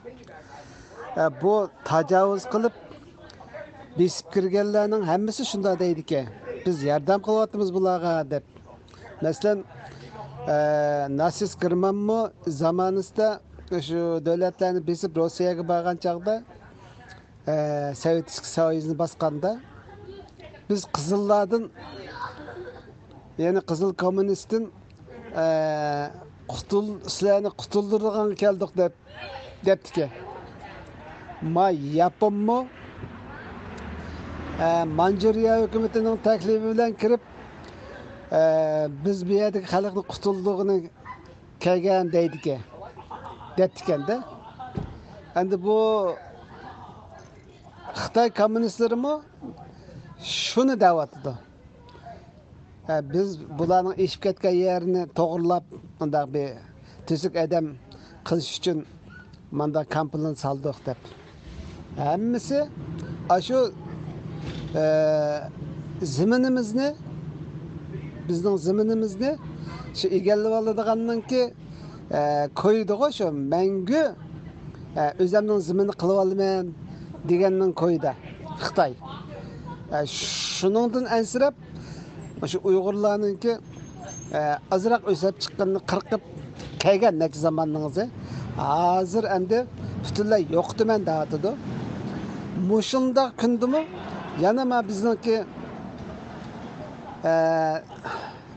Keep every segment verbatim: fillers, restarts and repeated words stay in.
ئە، بۇ تاجاۋۇز قىلىپ بېسىپ كىرگەنلەرنىڭ ھەممىسى شۇنداق دەيدىكەن، بىز ياردەم قىلىۋاتىمىز بۇلارغا دەپ. مەسىلەن، ئە، ناتسىست گېرمانمۇ زامانىسىدا شۇ دۆلەتلەرنى بېسىپ روسىيەگە بارغان چاغدا، ئە، سوۋېتسكىي سويۇزنى باسقاندا، بىز قىزىللاردىن، يەنى قىزىل كوممۇنىستتىن، ئە، قۇتۇل-، سىلەرنى قۇتۇلدۇرىدىغانغا كەلدۇق دەپ، دەپتىكەن. ما ياپونمۇ، ئە، مانجۇرىيە ھۆكۈمىتىنىڭ تەكلىپى بىلەن كىرىپ، ئە، بىز بۇ يەردىكى خەلقنى قۇتۇلدۇرغىلى كەلگەن دەيدىكەن، دەپتىكەندە. ئەمدى بۇ خىتاي كوممۇنىستلىرىمۇ شۇنى دەۋاتىدۇ. ھە، بىز بۇلارنىڭ ئېشىپ كەتكەن يەرنى توغرىلاپ، مۇنداق بىر تۈزۈك ئادەم قىلىش ئۈچۈن ماندا كامپلىن سالدۇق دەپ. ھەممىسى ئاشۇ، ئە، زېمىنىمىزنى، بىزنىڭ زېمىنىمىزنى شۇ ئىگىلىۋالىدىغاننىڭكى، ئە، كويىدىغۇ شۇ مەڭگۈ، ئە، ئۆزەمنىڭ زېمىنى قىلىۋالىمەن دېگەننىڭ كويىدا خىتاي. ئە، شۇنىڭدىن ئەنسىرەپ، مۇشۇ ئۇيغۇرلارنىڭكى، ئە، ئازراق ئۆسۈپ چىققىنىنى قىرقىپ كەلگەن نەچچە زاماننىڭ ئۆزى. ھازىر ئەمدى پۈتۈنلەي يوقىتىمەن دەۋاتىدۇ. مۇشۇنداق كۈندىمۇ يەنە ما بىزنىڭكى، ئە،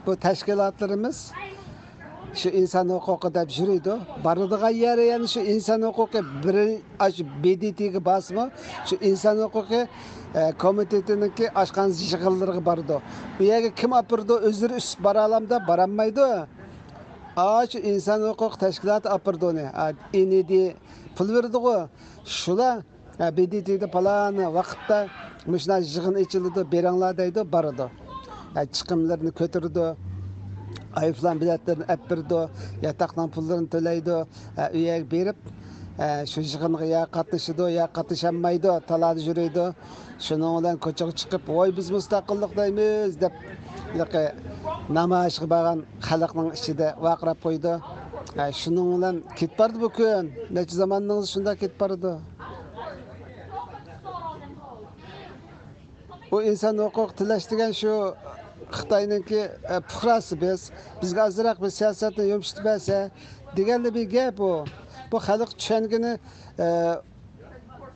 بۇ تەشكىلاتلىرىمىز شۇ ئىنسان ھوقۇقى دەپ يۈرىدۇ. بارىدىغان يەرى يەنە شۇ ئىنسان ھوقۇقى، بىر، ئاشۇ ب د ت گە بارسىمۇ، شۇ ئىنسان ھوقۇقى، ئە، كومىتېتىنىڭكى ئاچقان يىغىنلىرىغا بارىدۇ. ئۇ يەرگە كىم ئاپىرىدۇ؟ ئۆزلىرى ئۈستۈپ بارالامدا بارالمايدۇ. ئاشۇ ئىنسان ھوقۇق تەشكىلاتى ئاپىرىدۇ ئۇنى. ئا، ئېن ئى دى پۇل بېرىدىغۇ. شۇلار ھە، ب د ت دا پالان ۋاقىتتا مۇشۇنداق يىغىن ئېچىلىدۇ، بېرىڭلار دەيدۇ، بارىدۇ. ھە، چىقىملىرىنى كۆتۈرىدۇ، ئايروپىلان بېلەتلىرىنى ئەپ بېرىدۇ، ياتاقنىڭ پۇللىرىنى تۆلەيدۇ. ھە، ئۇ يەرگە بېرىپ، ھە، شۇ يىغىنغا يا قاتنىشىدۇ، يا قاتنىشالمايدۇ، تالادا يۈرىدۇ. شۇنىڭ بىلەن كوچىغا چىقىپ، ۋاي، بىز مۇستەقىللىق دەيمىز دەپ، ھېلىقى نامايىشقا بارغان خەلقنىڭ ئىچىدە ۋارقىراپ قويىدۇ. ھە، شۇنىڭ بىلەن كېتىپ بارىدۇ بۇ كۈن. نەچچە زاماننىڭ شۇنداق كېتىپ بارىدۇ. بۇ ئىنسان ھوقۇق تىلەش دېگەن شۇ خىتاينىڭكى، ئە، پۇقراسى بىز، بىزگە ئازراق بىر سىياسەتنى يۇمشىتىپ بەرسە دېگەنلا بىر گەپ ئۇ. بۇ خەلق چۈشەنگىنى، ئە،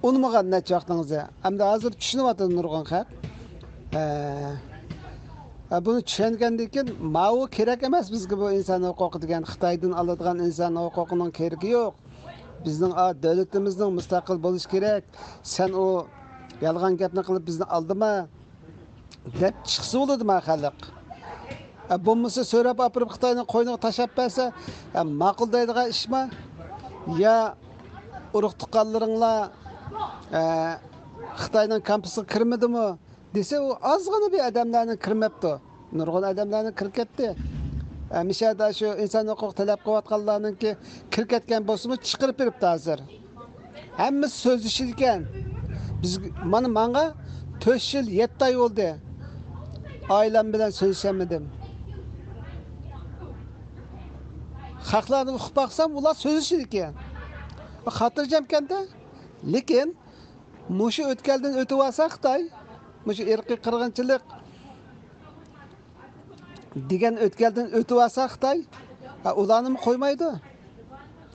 ئۇنىمىغان نەچچە ۋاقتىڭىزدا. ئەمدى ھازىر چۈشىنىۋاتىدۇ نۇرغۇن خەق. ئە، ئە، بۇنى چۈشەنگەندىن كېيىن، ماۋۇ كېرەك ئەمەس بىزگە بۇ ئىنسان ھوقۇقى دېگەن، خىتايدىن ئالىدىغان ئىنسان ھوقۇقىنىڭ كېرىكى يوق. بىزنىڭ، ئا، دۆلىتىمىزنىڭ مۇستەقىل بولۇشى كېرەك. سەن ئۇ يالغان گەپنى قىلىپ بىزنى ئالدىما، دەپ چىقسا بولىدۇ ما خەلق. ئە، بولمىسا سۆرەپ ئاپىرىپ خىتاينىڭ قوينىغا تاشلاپ بەرسە، ئە، ماقۇل دەيدىغان ئىشما؟ يا ئۇرۇق تۇغقانلىرىڭلار، ئە، خىتاينىڭ كامپۇسىغا كىرمىدىمۇ؟ دېسە، ئۇ ئازغىنا بىر ئادەملەرنى كىرمەپتۇ. نۇرغۇن ئادەملەرنى كىرىپ كەتتى. ھەمىشە شۇ ئىنسان ھوقۇق تەلەپ قىلىۋاتقانلارنىڭكى كىرىپ كەتكەن بولسىمۇ، چىقىرىپ بېرىپتۇ ھازىر. ھەممىسى سۆزلىشىدىكەن. بىز، مانا ماڭا تۆت يىل يەتتە ئاي بولدى. ئائىلەم بىلەن سۆزلىشەلمىدىم. خەقلەردىن ئۇقۇپ باقسام، ئۇلار سۆزلىشىدىكەن. خاتىرجەمكەندە. لېكىن مۇشۇ ئۆتكەلدىن ئۆتۈۋالسا خىتاي، مۇشۇ ئىرقىي قىرغىنچىلىق دېگەن ئۆتكەلدىن ئۆتۈۋالسا خىتاي، ھە، ئۇلارنىمۇ قويمايدۇ.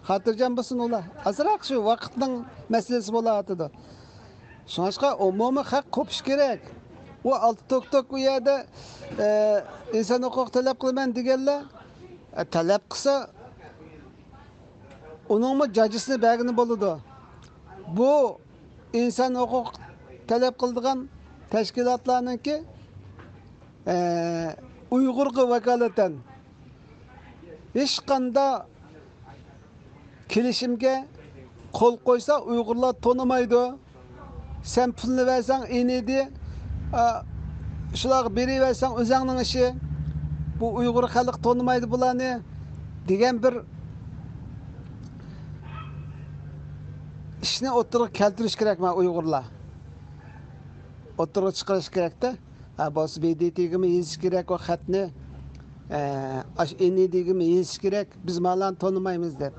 خاتىرجەم بولسۇن ئۇلار. ئازراق شۇ ۋاقىتنىڭ مەسىلىسى بولۇۋاتىدۇ. شۇڭلاشقا ئومۇمىي خەق قوپۇش كېرەك. ئۇ ئالتە توك توك ئۇ يەردە، ئە، ئىنسان ھوقۇق تەلەپ قىلىمەن دېگەنلەر، ئە، تەلەپ قىلسا، ئۇنىڭمۇ جاجىسىنى بەرگىنى بولىدۇ. بۇ ئىنسان ھوقۇق تەلەپ قىلىدىغان تەشكىلاتلارنىڭكى، ئە، ئۇيغۇرغا ۋاكالىتەن ھېچقانداق كېلىشىمگە قول قويسا، ئۇيغۇرلار تونۇمايدۇ. سەن پۇلنى بەرسەڭ ئىنىدى، ئا، شۇلارغا بېرىۋەرسەڭ ئۆزەڭنىڭ ئىشى. بۇ ئۇيغۇر خەلق تونۇمايدۇ بۇلارنى دېگەن بىر ئىشنى ئوتتۇرىغا كەلتۈرۈش كېرەك، ما ئۇيغۇرلار ئوتتۇرىغا چىقىرىش كېرەكتە. ھە، بولسا ب د ت گىمۇ يېزىش كېرەك ئۇ خەتنى. ئە، ئاشۇ ئىنىدىگىمۇ يېزىش كېرەك، بىز مالارنى تونۇمايمىز دەپ.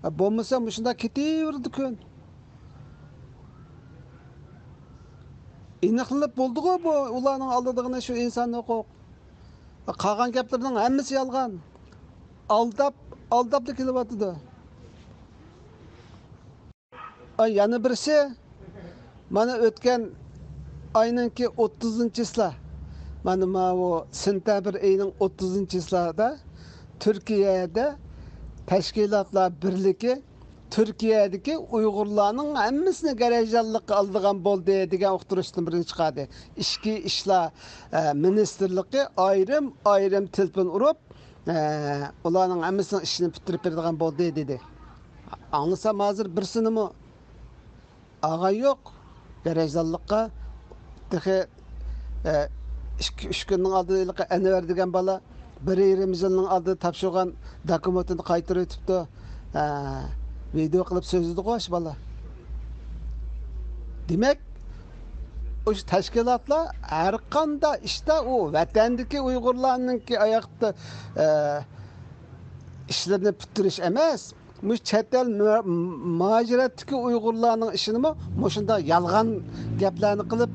بولمىسا مۇشۇنداق كېتىۋېرىدۇ كۈن. ئېنىقلىنىپ بولدىغۇ بۇ ئۇلارنىڭ ئالدىدىغىنى شۇ ئىنسان ھوقۇق. قالغان گەپلىرىنىڭ ھەممىسى يالغان. ئالداپ، ئالداپلا كېلىۋاتىدۇ. ئاي، يەنە بىرسى، مانا ئۆتكەن ئاينىڭكى ئوتتۇزىنچى چىسلا، مانا ماۋۇ سېنتەبىر ئېيىنىڭ ئوتتۇزىنچى چىسلادا تۈركىيەدە تەشكىلاتلار بىرلىكى تۈركىيەدىكى ئۇيغۇرلارنىڭ ھەممىسىنى گەرەيجانلىققا ئالىدىغان بولدى دېگەن ئۇقتۇرۇشتىن بىرنى چىقاردى. ئىچكى ئىشلار، ئە، مىنىستىرلىقى ئايرىم-ئايرىم تېلېفون ئۇرۇپ، ئە، ئۇلارنىڭ ھەممىسىنىڭ ئىشىنى پۈتتۈرۈپ بېرىدىغان بولدى، دېدى. ئاڭلىسام، ھازىر بىرسىنىمۇ ئالغان يوق. گەرەيجانلىققا تېخى، ئە، ئىككى، ئۈچ كۈننىڭ ئالدىدا ھېلىقى ئەنۋەر دېگەن بالا بىر يېرىم يىلنىڭ ئالدىدا تاپشۇرغان دوكۇمېنتىنى قايتۇرۇۋېتىپتۇ. ھە، ۋىدېئو قىلىپ سۆزلىدىغۇ ئاشۇ بالا. دېمەك، ئۇ تەشكىلاتلار ھەر قانداق ئىشتا ئۇ ۋەتەندىكى ئۇيغۇرلارنىڭكى ئاياقتا، ئە، ئىشلىرىنى پۈتتۈرۈش ئەمەس، مۇشۇ چەت ئەل مۇ-، مۇھاجىرەتتىكى ئۇيغۇرلارنىڭ ئىشىنىمۇ مۇشۇنداق يالغان گەپلەرنى قىلىپ،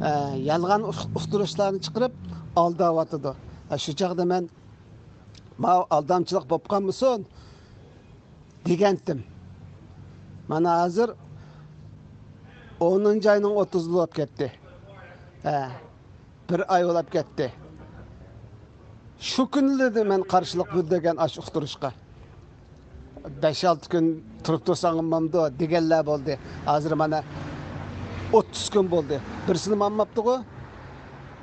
ئە، يالغان ئۇق-، ئۇقتۇرۇشلارنى چىقىرىپ ئالداۋاتىدۇ. ئە، شۇ چاغدا مەن، ماۋۇ ئالدامچىلىق بولۇپ قالمىسۇن دېگەنتىم. مانا ھازىر ئونىنچى ئاينىڭ ئوتتۇزى بولۇپ كەتتى. ھە، بىر ئاي بولۇپ كەتتى. شۇ كۈنلىرى مەن قارشىلىق بىلدۈرگەن ئاشۇ ئۇقتۇرۇشقا. بەش-ئالتە كۈن تۇرۇپ تۇرساڭ بولمامدۇ دېگەنلەر بولدى. ھازىر مانا ئوتتۇز كۈن بولدى. بىرسىنىمۇ ئالماپتىغۇ.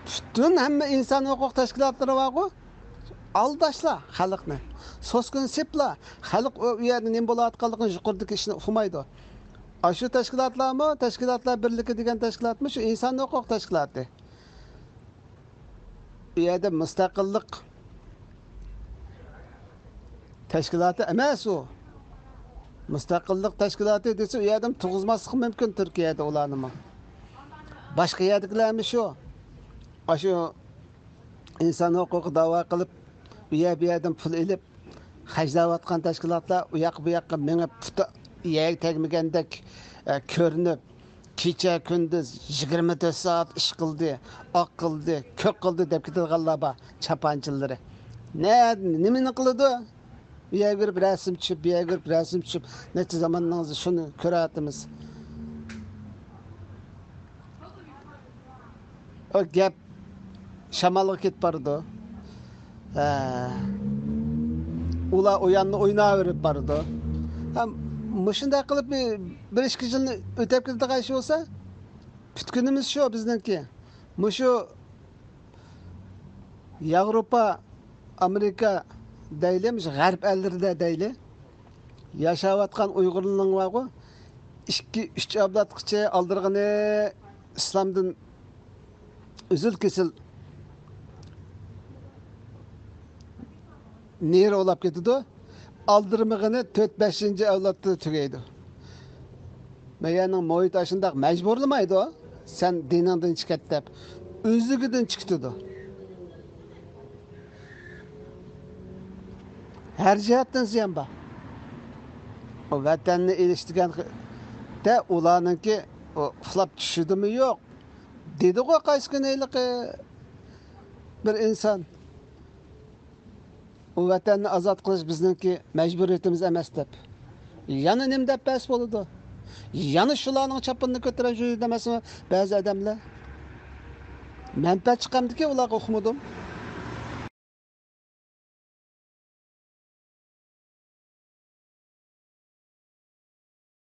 پۈتۈن ھەممە ئىنسان ھوقۇق تەشكىلاتلىرى بارغۇ. ئالداشلا خەلقنى. سوسكىنى سېپلا. خەلق ئۇ، ئۇ يەردە نېمە بولۇۋاتقانلىقىنى يۇقىرىدىكى ئىشنى ئۇقمايدۇ. ئاشۇ تەشكىلاتلارمۇ، تەشكىلاتلار بىرلىكى دېگەن تەشكىلاتمۇ شۇ ئىنسان ھوقۇق تەشكىلاتى. ئۇ يەردە مۇستەقىللىق تەشكىلاتى ئەمەس ئۇ. مۇستەقىللىق تەشكىلاتى دېسە، ئۇ يەردىن تۇغۇزماسلىقى مۇمكىن تۈركىيەدە ئۇلارنىمۇ. باشقا يەردىكىلەرمۇ شۇ. ئاشۇ ئىنسان ھوقۇقى داۋا قىلىپ، ئۇ يەر بۇ يەردىن پۇل ئېلىپ، خەجلەۋاتقان تەشكىلاتلار ئۇ ياققا بۇ ياققا مېڭىپ، پۇتى يەرگە تەگمىگەندەك، ئە، كۆرۈنۈپ، كېچە كۈندۈز يىگىرمە تۆت سائەت ئىش قىلدى، ئاق قىلدى، كۆك قىلدى دەپ كېتىدىغانلار بار، چاپانچىلىرى. نە، نېمىنى قىلىدۇ؟ بۇ يەرگە بېرىپ رەسىم چۈشۈپ، بۇ يەرگە بېرىپ رەسىم چۈشۈپ، نەچچە زاماننىڭ شۇنى كۆرۈۋاتىمىز. ئۇ گەپ شامالغا كېتىپ بارىدۇ. ھە. ئۇلار ئۇ ياندا ئويناۋېرىپ بارىدۇ. ھە، مۇشۇنداق قىلىپ بىر، بىر ئىككى يىلنى ئۆتەپ كېتىدىغان ئىش بولسا، پۈتكۈنىمىز شۇ بىزنىڭكى. مۇشۇ ياۋروپا، ئامېرىكا دەيلى، مۇشۇ غەرب ئەللىرىدە دەيلى، ياشاۋاتقان ئۇيغۇرلىرىنىڭ بارغۇ، ئىككى، ئۈچ ئەۋلادقىچە ئالدىرىغىنى ئىسلامدىن ئۈزۈل-كېسىل نېرى ئولاپ كېتىدۇ. ئالدىرىمىغىنى تۆت، بەشىنچى ئەۋلادتا تۈگەيدۇ. مەيەنىڭ مۇھىتى ئاشۇنداق مەجبۇرلىمايدۇ، سەن دىنىڭدىن چىقىت دەپ. ئۆزلۈكىدىن چىقىتىدۇ. ھەر جەھەتتىن زىيان بار. ئۇ ۋەتەننى ئېلىش دېگەندە ئۇلارنىڭكى ئۇ ئۇخلاپ چۈشىدىمۇ يوق. دېدىغۇ قايسى كۈنى ھېلىقى بىر ئىنسان، ئۇ ۋەتەننى ئازاد قىلىش بىزنىڭكى مەجبۇرىيىتىمىز ئەمەس دەپ. يەنە نېمە دەپ بەس بولىدۇ؟ يەنە شۇلارنىڭ چاپىنىنى كۆتۈرۈپ يۈرىدۇ ئەمەسمۇ بەزى ئادەملەر؟ مەنپەئەت چىقامدىكى ئۇلارغا ئۇقمىدىم.